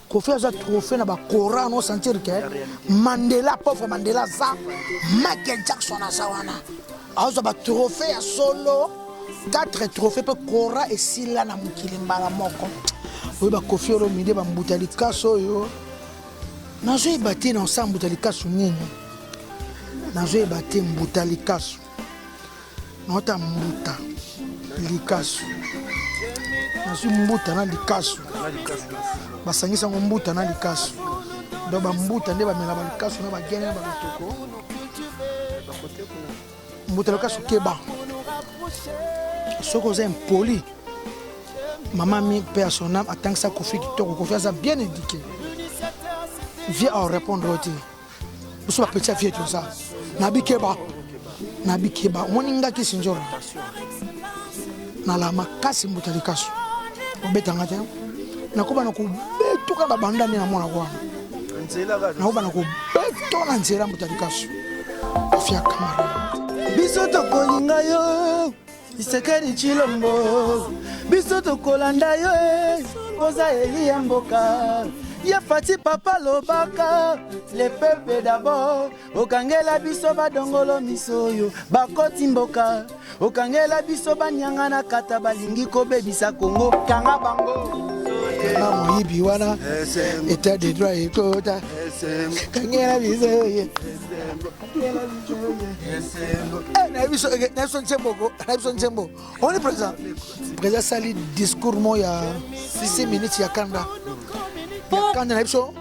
Koffi aza trophée na ba Coran no sentir que Mandela pauvre Mandela aza Michael Jackson aza wana azwa ba trophée ya solo 4 trophée mpe Cora esila na mokili mbala moko oyeba Koffi Olomide bambuta likaso oyo nazoyeba te na osala mbuta likasu nini nazoyeba te mbuta likasu Naota mbuta likasu nazwi mbuta na likasu basangisi yango mbuta na likasu donc bambuta nde bamela balikasu na bagene na balotoko mbuta likasu keba soki oza impoli mama mi mpe ya son ame atangisa kofi kitoko kofi aza bien éduqué vie aorépondre oyo te biso ba petit ya vie toza na bikeba na bikeba omoni nga kisi nzora nala makasi mbuta likasu obetanga te nakoba na kobetuka babanda nde namona wana nakoba na kobeto na nzela mbuta likasu afia camarade biso tokolinga yo Tshisekedi Tshilombo, biso tokolanda yo eh, oza eli ya mboka ye Fatshi papa lobaka le peuple d'abord okangela biso badongolo miso oyo bakoti mboka okangela biso banyanga na kata balingi kobebisa Kongo kanga bango na moyibi wana etat de droit ekota kangela biso ye Eh, na biso eh, na biso nzembo ko na biso nzembo omoni président président asali discours mo ya 6 minutes ya kanda ya kanda na biso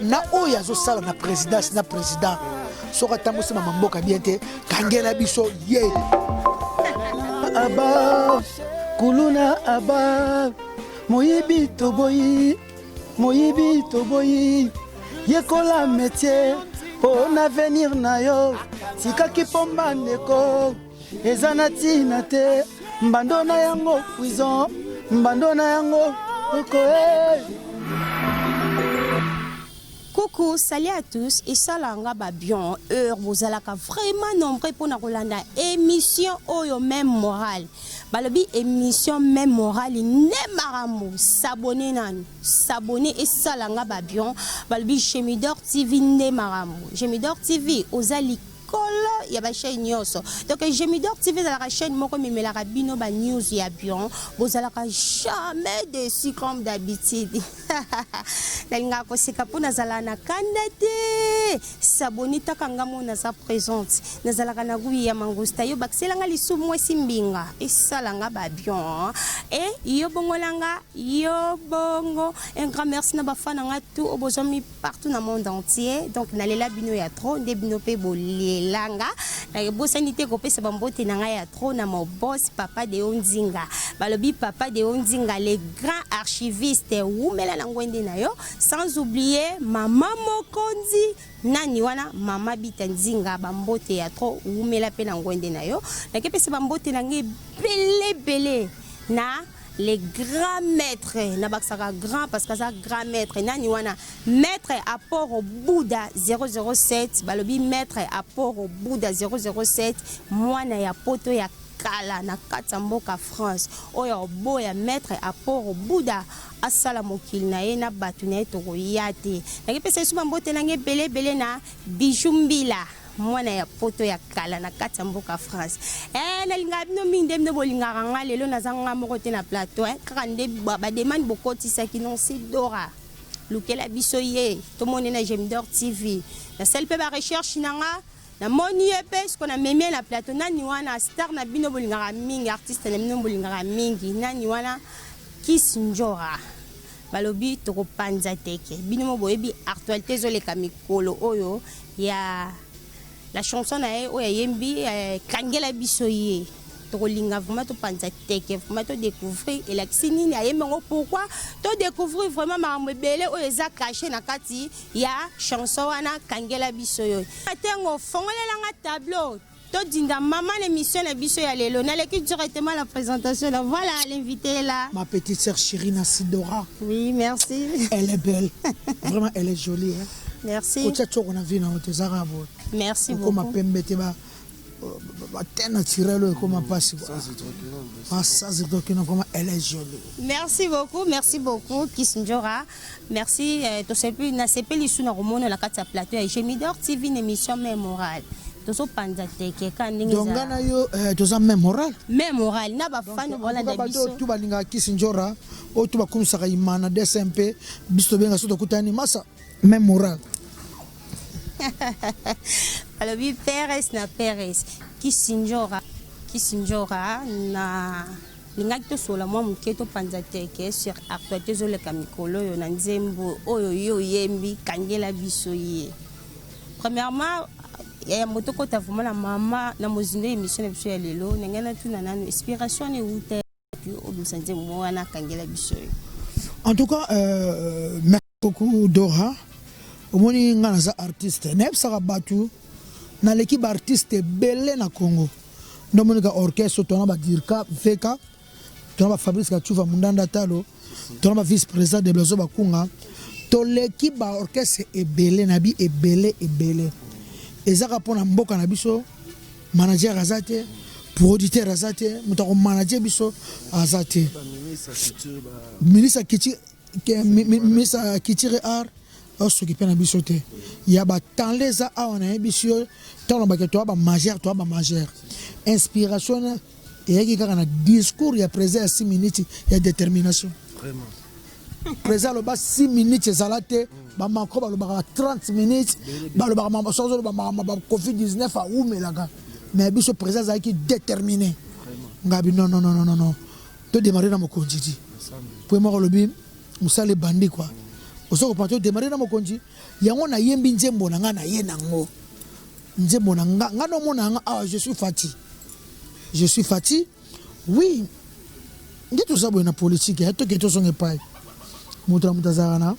na oyo azosala na présidence na président soki atambwisi mama mboka bien te kangela biso ye aba kuluna aba moyibi toboyi moyibi toboyi yekola métier mpo na avenir na yo tikaki pomba ndeko eza na ntina te mbando na yango prison mbando na yango okoe Coucou, salut à tous. Et ça là, nga ba bien heure bozalaka vraiment nombreux pour na kolanda émission oyo même morale. Balobi émission même morale nde makambo. S'abonner nanu. S'abonner esala nga ba bien. Balobi Jemidor TV nde makambo. Jemidor TV oza likolo ya ba chaîne nyonso. Donc Jemidor TV ezalaka chaîne moko ememelaka bino ba news ya bien. Bozalaka jamais déçu comme d'habitude. Nalingaka koseka mpo nazalaka na kanda te. S'abonner taka nga moko naza presente. Nazalaka na gout ya mangusta. Yo bakisela nga lisumu mwasi mbinga. Esala nga ba bien. Et yo bongola nga yo bongo. Un grand merci na ba fan na nga tout oyo bozwami partout na monde entier. Donc nalela bino ya trop nde bino pe bolela nga. Nabosani te kopesa ba mbote na nga ya trop na mon boss papa Deo Nzinga. Balobi papa Deo Nzinga le grand archiviste wumela na ngwende na yo. Sans oublier maman mokonzi nani wana maman Bita Nzinga ba mbote ya trop wumela pe na ngwende na yo. Nakepesa ba mbote na nga ebele ebele na le grand maître na bakisaka grand parce que aza grand maître nani wana maître Aporo Bouddha 007 balobi maître Aporo Bouddha 007 mwana ya poto ya kala na kati ya mboka France oyo oboya maître Aporo Bouddha asala mokili na ye na bato na ye tokoya te nakepesa yesu bambote na ngai ebele ebele na Bijou Mbila mwana ya poto ya kala na kati ya mboka France eh, nalingaka bino mingi nde bino bolingaka nga lelo naza nga moko te na plateau eh, kaka nde bademande bokotisaki non si Dora lukela biso ye tomoni na Gemdor TV nasali mpe ba recherche na nga namoni ye mpe siko namemi ye na plateau nani wana star na bino bolingaka mingi artiste na bino bolingaka mingi nani wana Kiss Njora balobi tokopanza teke bino mo boyebi actualité ezoleka mikolo oyo ya la chanson na ye oyo ayembi eh, kangela biso ye tokolinga vraiment topanza teke vraiment todécouvrir elakisi nini ayembi yango pourquoi todécouvrir vraiment makambo ebele oyo eza caché na kati ya chanson wana kangela biso yo atengo fongolelanga tableau todinda mama na émission na biso ya lelo naleki directement la présentation là voilà l'invité est là Ma petite sœur chérie Nassidora, oui merci elle est belle. Vraiment, elle est jolie. Hein. merci Kotia tshoko na vie na yo te ezaka boye. merci Okoma beaucoup pembe te ba ba teint naturel oyo ekoma mpasi quoi. Ah, ça c'est donc vraiment elle est jolie. Merci beaucoup, merci beaucoup Kisindjora. Merci euh, tosepeli nasepeli su na komona na kati ya plateau ya Gemidor TV une émission même morale. Tozopanza teke ka ndenge Donc nga na yo euh, toza même morale. Même morale na ba fan bolanda biso. Bato tout balingaka Kisindjora, oyo tout bakumisaka Imana DSMP, biso tobenga so tokutani masa même morale. Alobi Perez na Perez Kisindjora Kisindjora na lingaki tosola mwa moke topanza teke sur actualité ezoleka mikolo oyo na nzembo oyo yo oyembi kangela biso ye. Premièrement, ya yambo tokota vraiment na mama na mozindo ya émission na biso ya lelo, na ngai natuna nanu inspiration wana ewuta obimisa nzembo wana kangela biso ye. En tout cas, euh, merci beaucoup Dora. Omoni nga naza artiste. Nayebisaka bato naleki ba artiste ebele na Congo. Nde omoni ka orchestre tona ba Dirka VK, tona ba Fabrice Kachuva Mundanda Talo, tona ba vice président de Blazo Bakunga. Toleki ba orchestre ebele na bi ebele ebele. Ezaka pona mboka na biso manager aza te, producteur aza te, moto akomanager biso aza te. Ministre ya ministre ya culture et art asoki mpe na biso te. Ya batanle eza awa nayebisi yo ntango na bake toya bamagere toya bamagere. Inspiration eyaki kaka na discours ya président ya 6 minutes ya détermination. Président aloba 6 minutes ezala te, bamacro balobaka 30 minutes, balobaka makambo soki ozoloba makambo ba covid 19 awumelaka, mais biso président azalaki déterminé. Ngabi non non non non non, todémarre na mokonzi ti po moko alobi mosala ebandi quoi. Ozo comprendre, todémarre na mokonzi yango nayembi nzembo na nga na ye nango nzembo na nga nga nomona nga awa je suis Fati, je suis Fati. Oui, nde toza boye na politique ya toke tozonga epai moto na moto azalaka na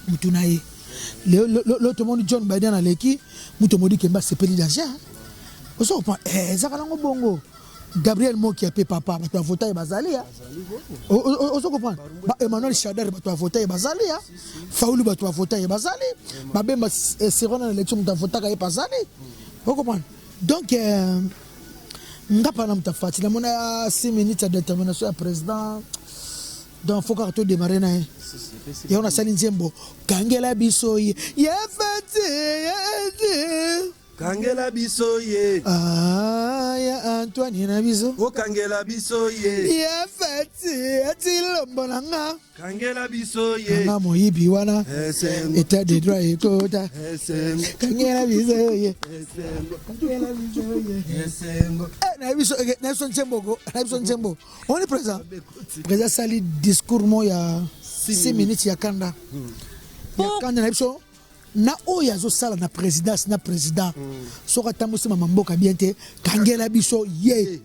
motu na ye. Lelo tomoni John Biden aleki moto modi kemba asepeli danger. Ozo comprendre, ezalaka nango bongo. Gabriel Mokia pe papa bato ya vota ye bazali ya. Ozo comprendre, ba Emmanuel Shadar bato ya vota ye bazali ya, Faulu bato ya vota ye bazali, babemba serona na élection moto avotaka ye bazali. Ozo comprendre, donc nga pana moto afati namona ya 6 minutes ya détermination ya président, donc faut kaka todémarre na ye. Yango nasali nzembo kangela biso ye ye fati ye kangela biso ye. Ah, ya Antoine na biso okangela biso ye ya fati atilombo na nga kangela biso ye kanga moyibi wana état de droit ekota kangela biso ye kangela biso ye. Na biso na biso nzembo na biso nzembo on est présent président sali discours mo ya 6 minutes ya kanda ya kanda na biso na oyo azosala na présidence na président soki atambusi mama mboka bien te kangela biso ye.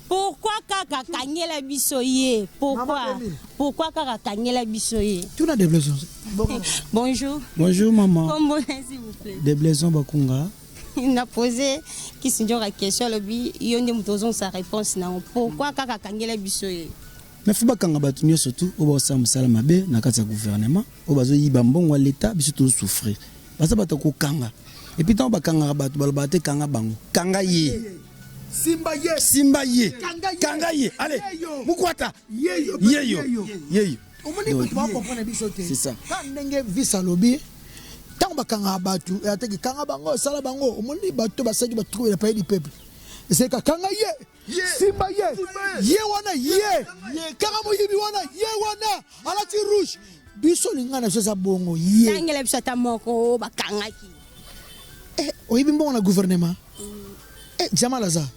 Pourquoi kaka kangela biso ye? Pourquoi? Pourquoi kaka kangela biso ye? Tuna de Blaison. Bonjour. Bonjour maman. Kombo s'il vous plaît? De Blaison Bakunga. Na posé Kisindjora question alobi yo nde moto ozongisa réponse nango. Pourquoi kaka kangela biso ye? Mais faut bakanga bato nyonso tu oyo bazosala mosala mabe na kati ya gouvernement, oyo bazoyiba mbongo ya leta, biso tozosouffrir. Baza bato ya kokanga. Et puis ntango bakangaka bato balobaka te kanga bango, kanga ye, simba ye, simba ye, kanga ye, allez mukwata yeyo yeyo yeyo. Omoni bato bacomprendre biso te. C'est ça. Ka ndenge vice alobi ntango bakangaka bato ateki kanga bango sala bango, omoni bato basalaki batrouble na palais du peuple eseleka kanga ye, simba ye, ye wana ye, kanga moyibi wana ye wana alati rouge, biso linga na biso eza bongo ye. Kangela biso ata moko bakangaki. Oyebi mbongo na gouvernement Jamal aza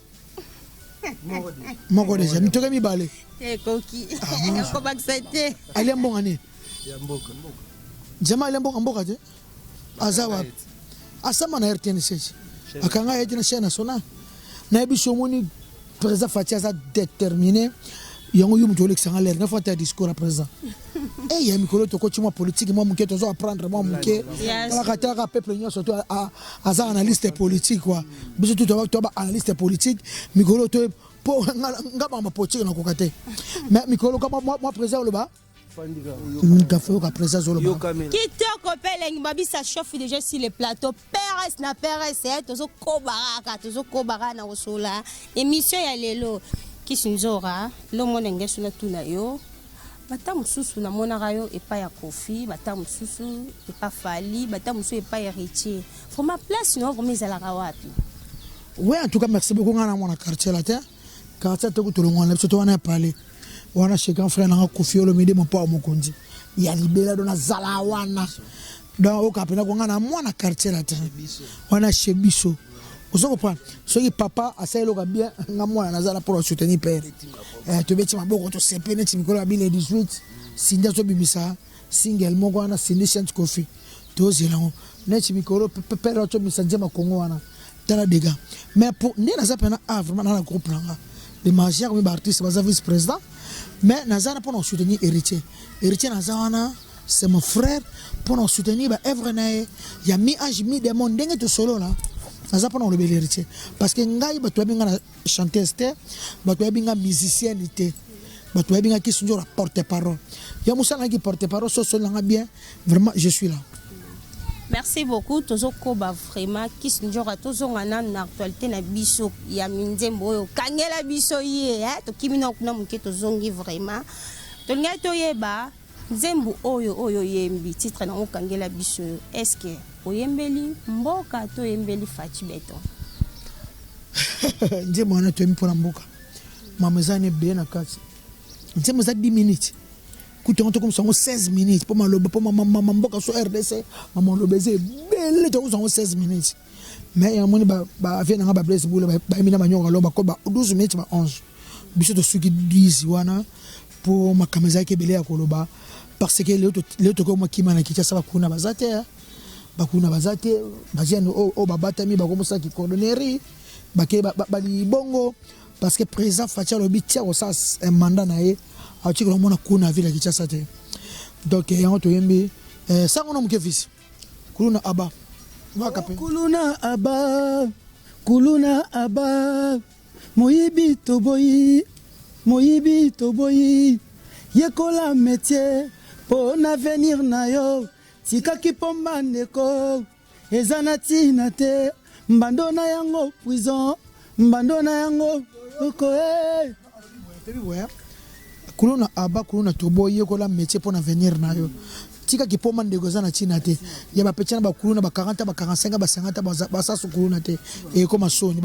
moko deja mitoke mibale ekoki ekobakisa te. Alia mbongo nini? Jamal alia mbongo mboka te, aza wapi? Asamba na RTNC akanga ye te na chaîne nationale. Nayebi so omoni président Fati aza déterminé, yango yo moto olekisanga l'air nafa te ya discours ya président. Ya mikolo tokoti mwa politique mwa moke, tozo apprendre mwa moke. Talaka talaka peuple nyonso to aza analyste politique quoi, biso tu to ba analyste politique mikolo to po nga bamba politique nakoka te, mais mikolo ka mwa président oloba. Gafa yoka président azoloba. Kitoko mpe elengi, babisa chauffe déjà sur le plateau. Peres na peres, tozokoba kaka, tozokoba kaka na kosola émission ya lelo. Kisi Nzora, lomona ngeso na tuna yo, bata mosusu namonaka yo epai ya Kofi, bata mosusu epa Fali, bata mosusu epai ya Héritier. Vraiment, place na yo vraiment ezalaka wapi? Oui, en tout cas, merci beaucoup. Nga na mwana quartier la te, quartier te kutolongwana na biso to wana ya pale wana chez grand frère nanga Kofi Olomide, mopo ya mokonzi ya libela. Do nazala wana, donc oyoka mpena ko nga na mwana quartier la te wana chez biso. Ozo comprendre, soki papa asali eloko bien, nga mwana nazala mpona soutenir père. Tobeti maboko, tosepe neti mikolo ya bile 18. Sindi azobimisa single moko wana, Sindi Sainte Kofi, tozela yango neti mikolo pere atobimisa nzembo Kongo wana. Tala dega, mais pour nde naza mpena, ah, vraiment na groupe na nga de magiar mi baartiste baza vice président, mais naza na mpona kosoutenir Héritier. Héritier naza wana, c'est mon frère, mpona kosoutenir baœuvre na ye ya mi ange mi démon. Ndenge tosolola, naza mpona kolobela Héritier parce que ngai, bato bayebi nga na chanteuse te, bato bayebi nga musicienne te, bato bayebi nga Kisi Nzora porte parole ya mosala naki porte parole. So osolelanga bien, vraiment, je suis là. Merci beaucoup. Tozokoba vraiment. Kisi Nzora, tozonga nanu na actualité na biso ya minzembo oyo kangela biso ye, eh? Tokimi na kuna moke, tozongi. Vraiment, tolingai toyeba nzembo oyo oyembi, titre nango Kangela biso oyo. Est ce que oyembeli mboka to oyembeli Fatshi Béton? Nzembo wana toyembi mpona mboka. Mama, eza na ebele na kati. Nzembo eza 10 minutes, kutu yango tokomisa yango 16 minutes mpo maloba, mpo mama mboka so RDC, mama maloba eza ebele, tokomisa yango 16 minutes. Mais yamoni bavie nanga, bablaise bule bayembi na banyoka lo bako ba 12 minutes, ba 11, biso tosuki 10 wana mpo makambo ezalaki ebele ya koloba, parce que lelo tokoki mwa kima na Kinshasa. Bakuna baza te, bakuna baza te, bajeune oyo babatami bakomosaki cordonnerie, bake balibongo, parce que président Fatshi alobi tia kosala mandat na ye, atikala omona kuna na ville ya Kinshasa te. Donc yango toyembi sango na moke visi kuluna aba waka pe. Kuluna aba, kuluna aba, moyibi toboyi, moyibi toboyi. Yekola métier mpo na avenir na yo. Tikaki mpo ndeko eza na ntina te, mbando na yango prison, mbando na yango oko. Kuluna aba, kuluna toboyi, yekola métier mpo na avenir na yo. Tikaki mpoma ndeko eza na ntina te ya bapetya na bakuluna ba 40, ba 45, ba 50, basasu kuluna te, ekoma soni.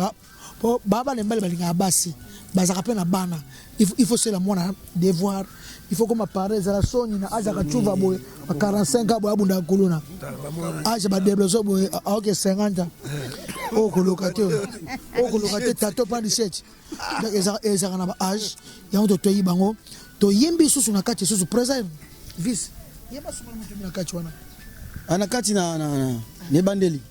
Po baa bana mibali balingaka basi, bazalaka mpe na bana. Il faut sela mwana devoir, il faut koma parent ezala soni na azalaka cuva boye ba 45 ans boye, abundaka kuluna, age badebloso boye, aoke 50 ans, oyo koloka te, oyo koloka te, tato pa 17. Donc ezalaka na baage yango. Totoyi bango, toyembi lisusu na kati lisusu présent vice yeba sumana motomi na kati wana. Na kati na ebandeli,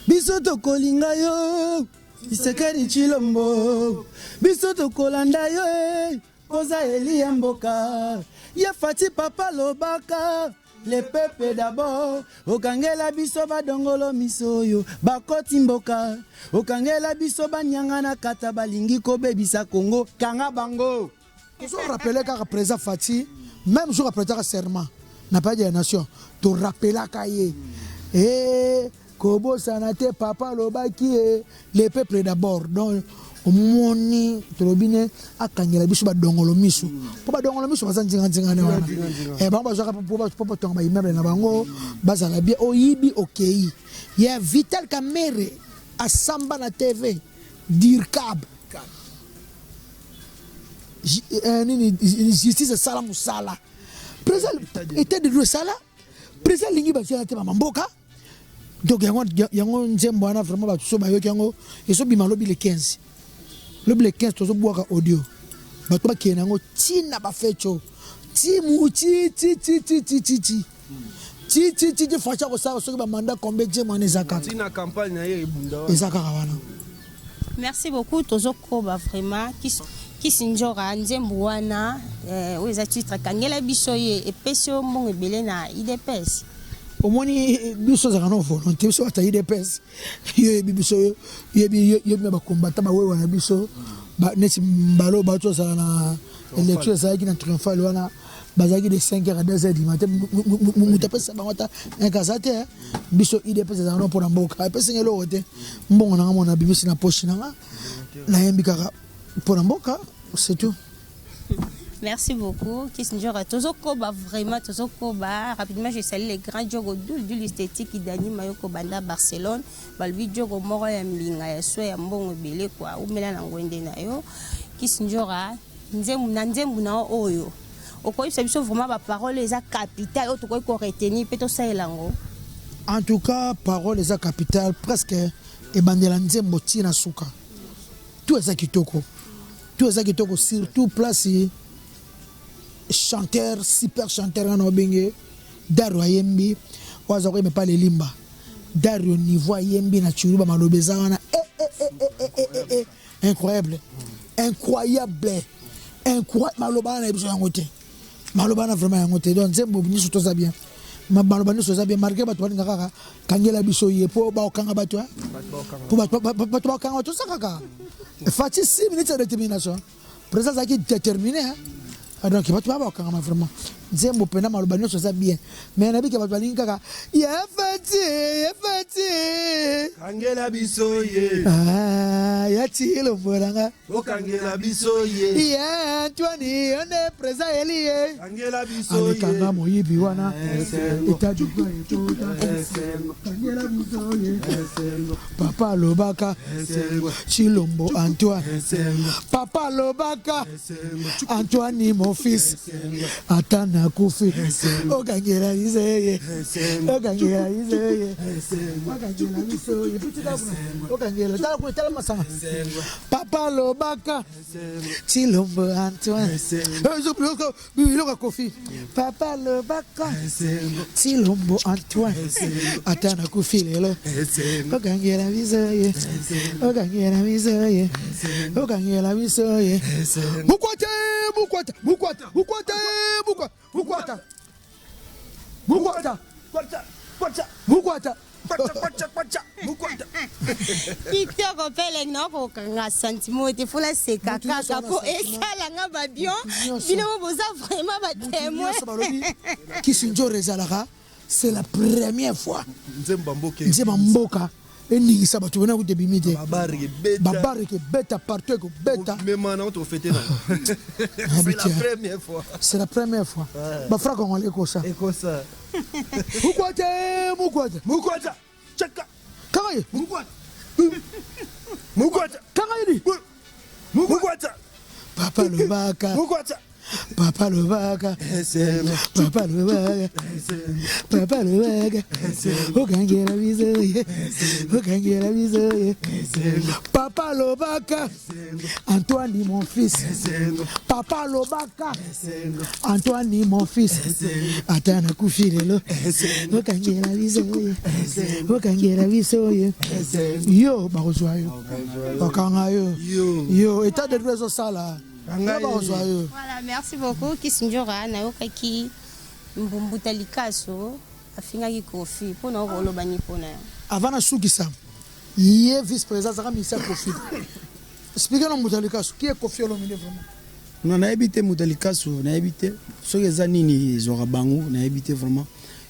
biso tokolinga yo Tshisekedi Tshilombo, biso tokolanda yo, oza eli ya mboka ya Fatshi. Papa lobaka le peuple d'abord. Okangela biso badongolo miso oyo bakoti mboka, okangela biso banyanga na kata balingi kobebisa Kongo, kanga bango. Tozorappeler kaka président Fatshi, même jour aprêtaka serment na palais de la nation, torapelaka ye e kobosana te, papa alobaki e le peuple d'abord. Donc omoni, tolobi ne akangela biso badongolo miso, mpo badongolo miso baza nzinganzinga ne wana. Bango bazwaka mpo batonga baimmeuble na bango, bazala bien. Oyibi, okei ya Vital Kamerhe asamba na TV dircab nini, justice esala mosala, président, état de droit esala, président alingi bazwela te mama mboka. Donc yango nzembo wana, vraiment, bato so bayoki yango, ezobima lobi le 15. Lobi le 15 tozobwaka audio, bato bakende yango ntina bafetio ti mu ti ti ti ti ti ti ti ti ti ti ti. Fatshi akosala soki bamanda combien, nzembo wana eza kaka. Ntina campagne na ye ebunda wana. Eza kaka wana. Merci beaucoup. Tozokoba vraiment. Kisi Nzora, nzembo wana oyo eza titre Kangela biso ye, epesi yo mbongo ebele na UDPS? Omoni, biso ozalaka na volonté. Biso bata UDPS, yo yebi biso, yebi na bakombata bawewa na biso, neti mbalo bato ozala na. Élection ezalaki na Triomphal wana, bazalaki de 5 heures à 2 heures du matin. Moto apesa bango ata un aza te. Biso UDPS ezalaka no mpona mboka, apesinga eloko te. Mbongo nanga mona abimisi na poche nanga, nayembi kaka mpona mboka, c'est tout. Merci beaucoup, Kiss Njora. Tozokoba vraiment, tozokoba. Rapidement, je salue les grands Diogo Doul, Doul esthétique, Dani Mayoko Banda Barcelone. Balbi Diogo moko ya mbinga ya so ya mbongo ebele quoi. Umela na ngwende na yo. Kiss Njora, nzembo na nzembo na oyo. Okoyebisa biso vraiment ba parole eza capital oyo tokoki ko retenir mpe tosalela yango. En tout cas, parole eza capital presque ebandela nzembo ntina suka. Tout eza kitoko. Tout eza kitoko, surtout place chanteur, super chanteur wana obenge Dario ayembi, oyo aza koyemba epa Lelimba. Dario niveau ayembi na Tshiluba, maloba eza wana eh, eh, eh, eh, eh, eh, eh. Incroyable, incroyable, incroyable. Maloba wana na biso yango te, maloba wana vraiment yango te. Donc nzembo nyonso toza bien, maloba nyonso eza bien, malgré bato balinga kaka kangela biso ye mpo baokanga bato, mpo bato bakanga bato. Oza kaka Fatshi, 6 minutes ya détermination, président azalaki déterminé. Donc bato baa bakangama vraiment. Nzembo mpena maloba nyonso eza bien, mais nabiki bato balingi kaka ye Fatshi, ye Fatshi. Kangela biso ye. Ah, ya Tshilombo nanga. Okangela biso ye. Ye Antoine, yo nde président eli ye. Kangela biso ye. Alekanga moyibi wana, état du droit ekota. Kangela biso ye. Papa alobaka, Tshilombo Antoine, papa alobaka: "Antoine mon fils, ata nakufi, okangela biso ye, okangela biso ye, okangela biso ye." Okangela, tala kuna, tala masanga. Papa alobaka, Tshilombo Antoine, biloko ya Kofi. Papa alobaka: "Tshilombo Antoine, ata nakufi lelo, okangela biso ye, okangela biso ye, okangela biso ye." Bukwate, bukwata, bukwata, bukwate, bukwata, bukwata, bukwata, bukwata. Kitoko mpe elengi na okokanga sentiment te, fona seka kaka mpo esalanga babion. Bino mo boza vraiment batémoin. Kisinjoro ezalaka, c'est la première fois nzembo mboka. Nzembo mboka eningisa bato bena kuta ebimi te. Babareke. Ebeta partout, ekobeta. Memana tofete na, c'est la première fois. C'est la première fois bafra congolais ekosa. Ekosa. Mukwate, mukwate. Mukwata chaka. Kanga ye. Mukwata, mukwata. Kanga ye di. Mukwata. Papa lobaka. Mukwata. Papa lobaka, papa lobaka, papa lobaka: "Okangela biso ye, okangela biso ye." Papa lobaka: "Antoine mon fils." Papa lobaka: "Antoine mon fils, ata nakufi lelo, okangela biso ye, okangela biso ye." Yo bakozwa yo, bakanga yo. Yo état de droit ezosala, yo bakozwa yo. Voilà, merci beaucoup Kisinjora. Nayokaki Mbumbuta Likaso afingaki Kofi mpona okoloba ni mpona yo. Avant nasukisa ye, vice président azalaka ministère Kofi, explique na Mbuta Likaso qui est Kofi Olomide vraiment. Non, nayebi te. Moto ya Likaso, nayebi te soki eza nini ezwaka bango, nayebi te vraiment.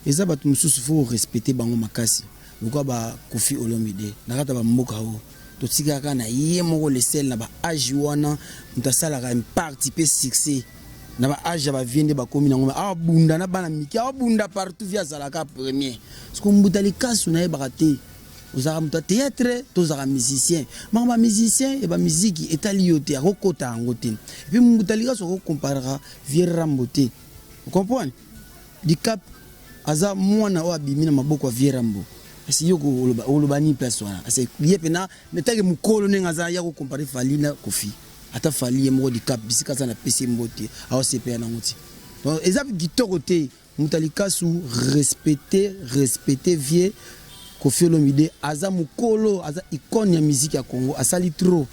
Eza bato mosusu, faut respecter bango makasi lokola baKofi Olomide. Na kati ya bamboka oyo totikaka na ye moko le seul na baage wana, moto asalaka impact mpe succès na baage ya bavie nde bakomi nango. Awabunda na bana mike, awabunda partout, vie azalaka premier. Parce Mbuta Likasu, nayebaka te ozalaka moto ya théâtre to ozalaka musicien. Makambo ya musicien ya bamiziki etali yo te, akokota yango te. Et puis Mbuta Likasu akokomparaka vieux Rambo te, ocomprendre? Dicap aza mwana oyo abimi na maboko ya vieux Rambo. Kasi yo oloba nini place wana? Kasi ye mpena netake mokolo ndenge aza ya kocomparer Fally na Kofi, ata Fally ye moko, Dicap bisika aza, napesi ye mbote, aosepela nango ti. Donc eza kitoko te. Moto Likasu, respecte, respecte vieux Kofi Olomide. Aza mokolo, aza icône ya musique ya Congo, asali trop,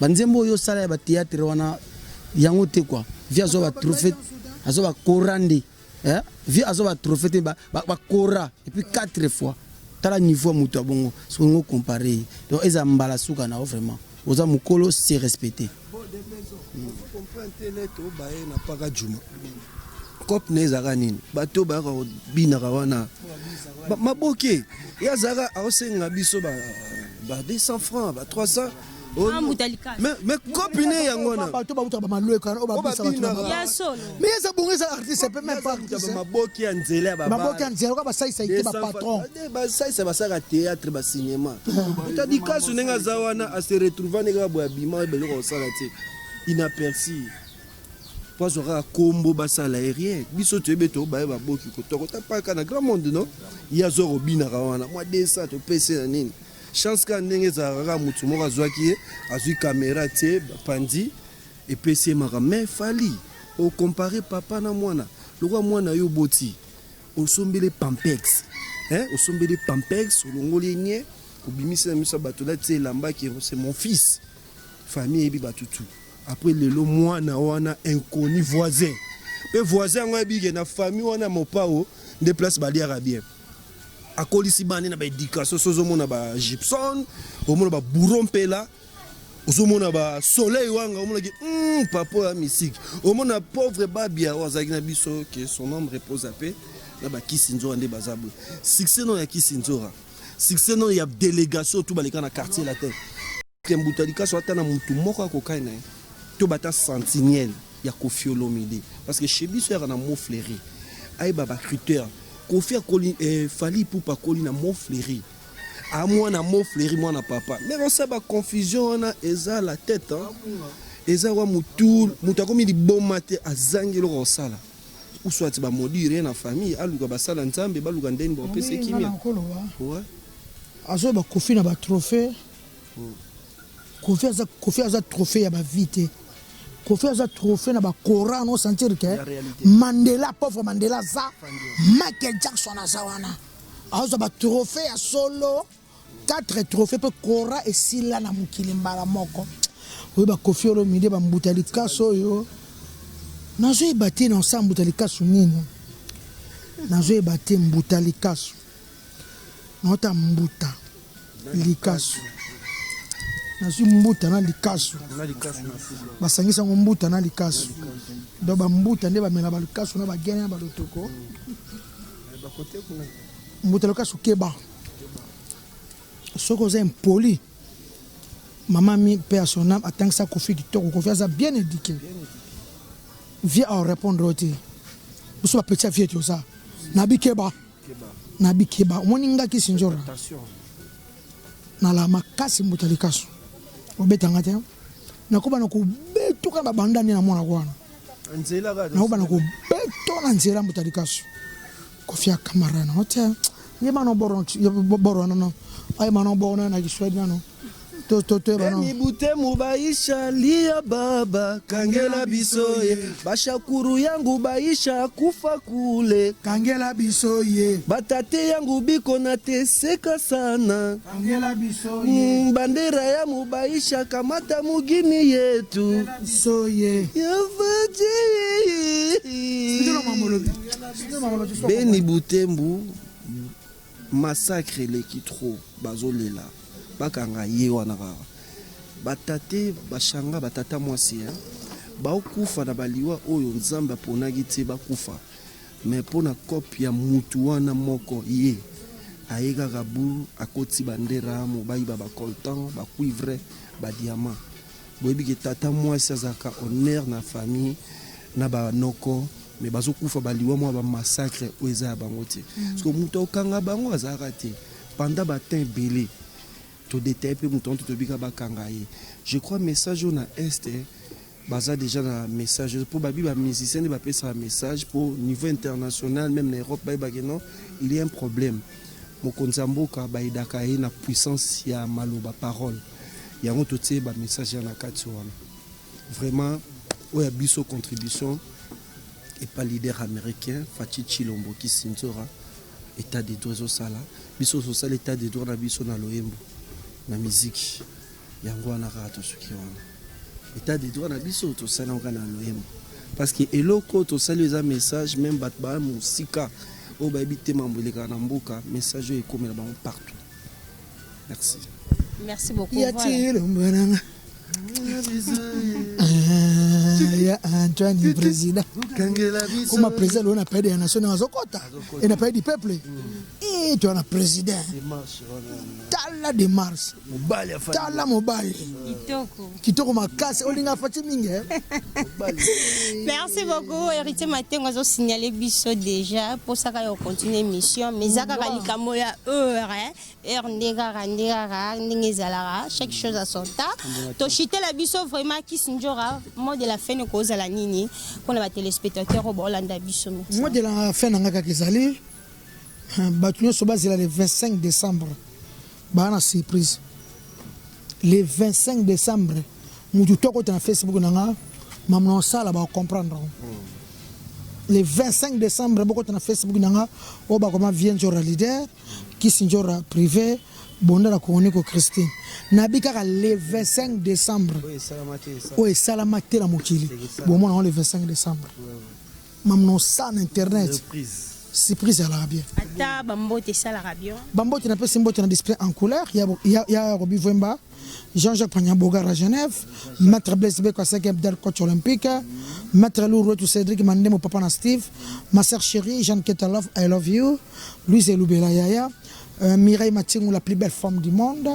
Banzembo oyo osala ya bathéâtre wana yango te quoi. Vieux azwa batrophée, azwa bakora nde, eh? Vieux azwa batrophée te, bakora et puis quatre fois. Tala niveau ya moto ya bongo, soki olingo compare ye, donc eza mbala suka na yo. Vraiment, oza mokolo, se respecte. Comprendre te nete obaye na paka juma cope na ezalaka nini, bato bayaka kobinaka wana maboke, ye azalaka aosenga biso ba 200 francs, ba 300. Mais cope ne yango wana. Bato bautaka bamalweka oyo babisa bato. Ya solo. Mais eza bongo, eza artiste pe, même pas artiste. Maboke ya nzela ya. Maboke ya nzela oka basalisa ite bapatron. Basalisa, basalaka théâtre, bacinéma. Otadi kasu ndenge aza wana, ase retrouva ndenge kaka boye, abima beloko kosala te, inaperçu, po azwa kaka kombo, basala ye rien. Biso toyebi ete obaye baboki kotoko paka na grand monde, no ye azwa kobinaka wana mwa 200, topesi na nini, chance kaka ndenge ezalaka kaka, motu moko azwaki ye, azwi caméra tie, bapandi, epesi ye makambo. Mais Fally, ocompare papa na mwana, lokola mwana yo oboti, osombeli Pampers, hein, osombeli Pampers, olongoli ye nie, obimisi na miso ya bato, lati elambaki, c'est mon fils, famille eyebi bato tu. Après lelo mwana wana inconnu, voisin mpe voisin yango ayebi ke na famille wana mopao nde place baliaka bien, akolisi bana na baéducation. So ozomona ba Gibson, omona babouro mpela, ozomona basoleil wanga, omonaki papa oyo ya misike, omona pauvre Babia oyo azalaki na biso, ke son âme repose ape na bakisi nzora nde baza boye. Succès no ya kisi nzora, succès no ya délégation tu baleka na Quartier Latin, ke mbuta likaso ata na mutu moko akokai na ye to bata sentinelle ya Koffi Olomide, parce que chez biso yaka na Mont Fleury, ayeba bacritère. Koffi akoli, Fally Ipupa akoli na Mont Fleury, amwana Mont Fleury, mwana papa. Mais osala baconfusion wana, eza la tête, hein? Eza wa mutu, mutu akomi liboma te, azangi eloko kosala, uswati bamaudire ye na famille, aluka basala Nzambe, baluka ndeni bapesa kimia. Ouais. Azoyeba Koffi na batrophée. Koffi aza, Koffi aza trophée ya bavie te. Koffi aza trophée na bacoran, no sentir ke Mandela, pauvre Mandela aza, Michael Jackson aza wana, azwa batrophée ya solo, 4 trophée mpe kora esila na mokili mbala moko. Oyeba Koffi Olomide, bambuta likaso oyo nazoyeba te na osala mbuta likaso nini, nazoyeba te. Mbuta likaso, naota mbuta likaso, nazwi mbuta na likaso, basangisi yango, mbuta na likaso. Donc bambuta nde bamela balikaso na bagene na balotoko. Mbuta likaso, keba soki oza impoli. Mama mi mpe ya son âme atangisa Koffi kitoko. Koffi aza bien éduqué, vie arépondre oyo te. Biso bapeti ya vie, toza na bikeba na bikeba. Omoni ngaki sinjora nala makasi, mbuta likaso obetanga te, nakoba na kobetuka na babanda nde na mwana wana, nakoba na kobeto na nzela. Mbuta likaso, Koffi ya camarade no te, ye bana boro nano, aye bana boro na Kiswahili nano. Beni Butemu baisha lia, baba kangela biso ye, bashakuru yangu baisha kufa kule, kangela biso ye, batate yangu biko na teseka sana, kangela biso ye, bandera ya mubaisha kamata mugini yetu, biso ye. Yafaji Beni Butembu, massacre eleki trop, bazolela bakanga ye wana kaka. Batate bashanga, batata mwasi baokufa na baliwa oyo Nzambe aponaki te bakufa, mais mpo na cope ya mutu wana moko, ye aye kaka bu akoti bandera mo, bayiba bacoltan, bacuivre, badiamant. Boyebi ke tata mwasi azalaka honneur na famille na banoko, mais bazokufa baliwa mwa bamassacre oyo eza ya bango te, parce que moto akokanga bango azalaka te. Pendant batemps ebele todetaye mpe moto wana tobika bakanga ye. Je crois message oyo na Est baza déjà na message, mpo babi bamusicien nde bapesaka message mpo niveau international, même na Europe bayebake non, il y a un problème. Mokonzi ya mboka bayedaka ye na puissance ya maloba, parole. Yango totie bamessage ya na kati wana. Vraiment oyo ya biso contribution epa leader américain Fatshi Tshilombo Kisinzora. État de droit ezosala, biso tosala état de droit na biso na loyembo, na miziki. Yango wana kaka tosuki wana. État de droit na biso tosali yango kaka na loyembo, parce que eloko tosali eza message. Même bato baya mosika oyo bayebi te mambo elekaka na mboka, message oyo ekomela bango partout. Merci. Merci beaucoup. Ya Voilà. Tshilombo nanga. Ya Antoine président. Koma président lelo na palais de la nation ndenge azokota e na palais du peuple. E toya na président. Tala démarche. Tala mobali. Kitoko. Kitoko makasi olinga Fatshi mingi eh. Merci beaucoup Héritier Matengo azo signaler biso déjà posaka yo continuer émission mais eza kaka likambo ya heure hein. Heure nde kaka nde kaka ndenge ezalaka chaque chose à son temps. Toshitela biso vraiment Kiss Ndjora mot de la fin ekozala nini mpona ba téléspectateurs oyo baolanda biso. Merci. Mot de la fin na nga kaka ezali bato nyonso bazela le 25 décembre baa na surprise. Le 25 décembre mutu to akota na Facebook na nga mamu na osala ba comprendre. Le 25 décembre bokota na Facebook na nga oyo bakoma Vieux Ndjora leader Kisi Ndjora privé bonda na Koniko Christine nabi kaka le 25 décembre oyo esalama te na mokili bomona ngo le 25 décembre mamu na osala na internet surprise ezalaka bien. Ata bambote esalaka bien. Bambote napesi mbote na display en couleur ya, ya, ya Robi Vwemba, Jean-Jacques Pagnabogar à Genève, Maître Blaise Beko à 5e del coach olympique, Maître Lou Rouetou Cédric Mandemo papa na Steve, ma sœur chérie Jeanne Ketalov I love you, Louise Elubela Yaya, Mireille Matingu la plus belle femme du monde,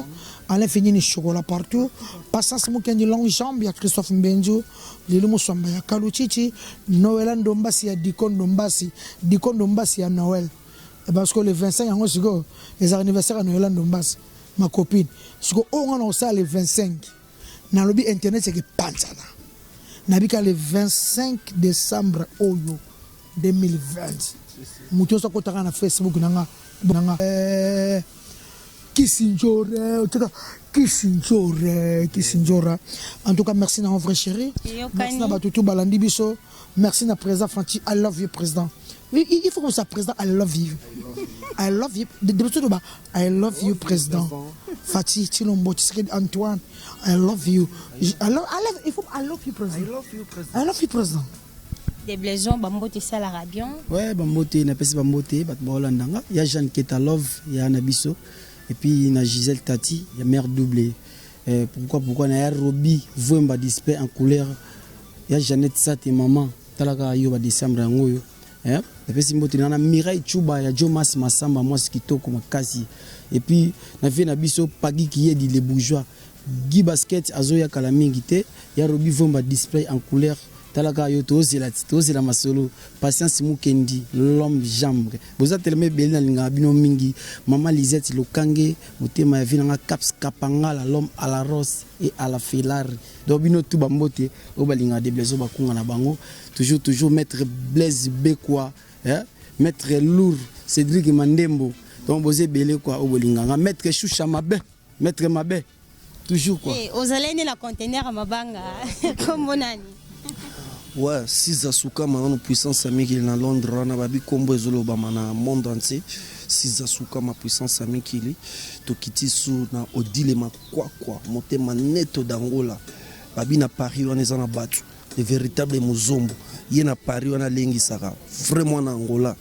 Alain Fignini chocolat partout, Patience Mukendi longue jambe ya Christophe Mbenzu, Lili Muswamba ya Kaluchichi, Noëlla Ndombasi ya Diko Ndombasi, Diko Ndombasi ya Noël. Et parce que le 25 yango sikoyo ezalaka anniversaire ya Noëlla Ndombasi, ma copine. Sikoyo oyo nga na kosala le 25, nalobi internet eke panzana. Nabika le 25 décembre oyo 2020. Moto nyonso akotaka na Facebook na nga na nga Kisindjora, otika Kisindjora, Kisindjora. En tout cas, merci na vrai chéri. Merci na bato tout balandi biso. Merci na président Franchi. I love you président. Il faut comme ça président I love you. I love you. De de ba I love you président. Fatih Tshilombo Tshisekedi Antoine. I love you. I love, I love, il faut I love you président. I love you président. I love you président. Des blaisons bambote esalaka bien. Ouais, bambote napesi bambote bato baolanda nga ya Jeanne Ketalove ya na biso et puis na Gisèle Tati ya mère double pourquoi na ya Roby Vwemba display en couleur ya Jeannette Sate maman talaka yo ba décembre yango oyo napesi mbote na Mireille Chuba ya Jomas Masamba mwasi kitoko makasi et puis na vie na biso Pagi Kiyedi le bourgeois Guy Basket azoya kala mingi te ya Roby Vwemba display en couleur talaka yo tozela tozela masolo Patience Mukendi l'homme jambe boza tellement ebele nalingaka bino mingi mama Lisette Lokange motema ya vie nanga Caps Kapangala l'homme à la rose et à la Ferrari donc bino tout bambote oyo balingaka de Blaise bakunga na bango toujours toujours maître Blaise Bekwa maître Lourd Cédric Mandembo donc boza ebele quoi oyo bolinganga maître Choucha Mabe maître Mabe toujours quoi. Hey, ozalai nde na conteneur ya mabanga kombo nani? Ouais, Siza Sukama nano puissance ya mikili na Londres wana babi kombo ezolobama na monde entier. Siza Sukama puissance ya mikili tokiti su na Odile Makwakwa motema neto d'Angola babi na Paris wana eza na bato le véritable muzombo ye na Paris wana alengisaka vraiment na Angola.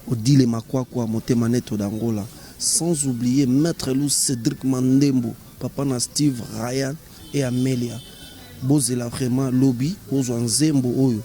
Odile Makwakwa motema neto d'Angola sans oublier maître Lou Cédric Mandembo papa na Steve Ryan et Amelia bozela vraiment lobi bozwa nzembo oyo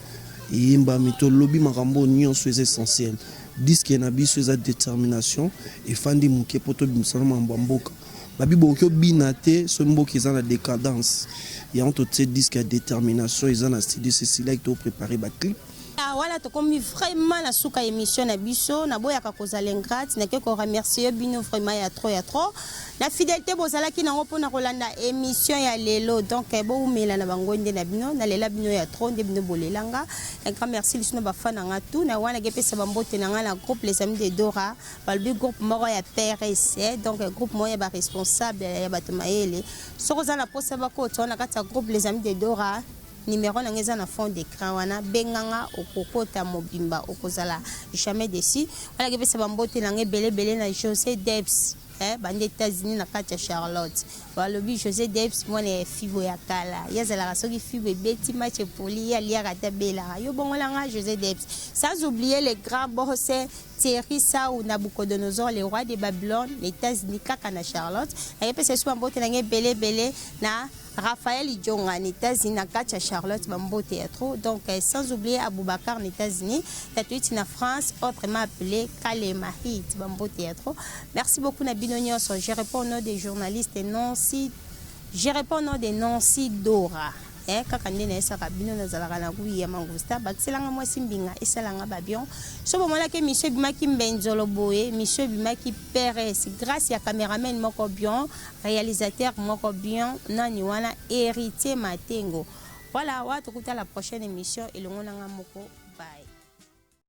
eyembami to lobi makambo nyonso eza essentiel disque na biso eza détermination efandi moke po tobimisa na mambo ya mboka babi bokoki obina te so mboka eza na décadence yango totie disque ya détermination eza na studio Cecilia to préparer ba clip. Ah, wana tokomi vraiment na suka émission na biso naboyaka kozala ingrate nake koremercier bino vraiment ya trop ya trop na fidélité bozalaki nango mpona kolanda émission ya lelo donc boumela na bango nde na bino nalela bino ya trop nde bino bolelanga. Un grand merci liso na bafan na nga tout na wana kepesa bambote na nga na groupe Les Amis de Dora balobi groupe moko ya PRS donc groupe moko ya baresponsable ya bato mayele soki oza na posa bakota wana kati ya groupe Les Amis de Dora. Numéro na nga eza na fond d'écran wana benganga okokota mobimba okozala jamais déçu. Wana kepesa bambote na nga ebele ebele na José Debs bande États-Unis na kati ya Charlotte. Balobi José Debs mwana ya fibo ya kala. Ye azalaka soki fibo ebeti match epoli ye aliaka ata belaka. Yo bongola nga José Debs. Sans oublier le grand boss Thierry Sao Nabucodonosor le roi de Babylone, les États-Unis kaka na Charlotte. Nakepesa biso bambote na nga ebele ebele na Raphaël Idjonga na États-Unis na kati ya Charlotte, bambote ya trop. Donc sans oublier Aboubacar na États-Unis, Tatuiti na France, autrement appelé Kalema Hit, bambote ya trop. Merci beaucoup na bino nyonso. Je réponds au nom des journalistes Nancy, je réponds au nom de Nancy Dora. Kaka nde nayesaka bino, nazalaka na gui ya mangusta, bakiselanga mwasi mbinga, esalanga babion. So bomonaki émission ebimaki mbenzolo boye, émission ebimaki peres grâce ya caméraman moko bien, réalisateur moko bien, nani wana, Héritier Matengo. Voilà, wa tokuta la prochaine émission elongo nanga moko. Bye.